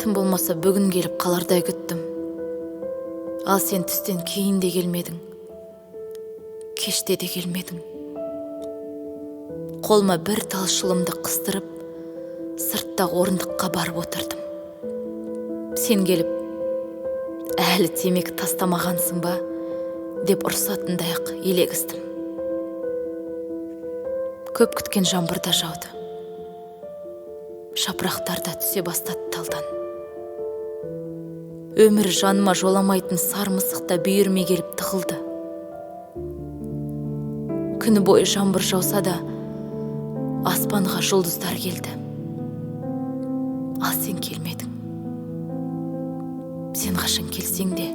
Тым болмаса бүгін келіп қалардай күттім. Ал сен түстен кейін де келмедің, кеште де келмедің. Қолыма бір тал шылымды қыстырып, сырттағы орындыққа барып отырдым. Сен келіп, әлі темекі тастамағансың ба деп ұрсатындай ақ елегіздім. Көп күткен жаңбыр да жауды. Жапырақтар да түсе бастады талдан. Өмірі жаныма жоламайтын сар мысық та бүйіріме келіп тығылды. Күні бойы жаңбыр жауса да, аспанға жұлдыздар келді. Ал сен келмедің. Сен қашан келсең де,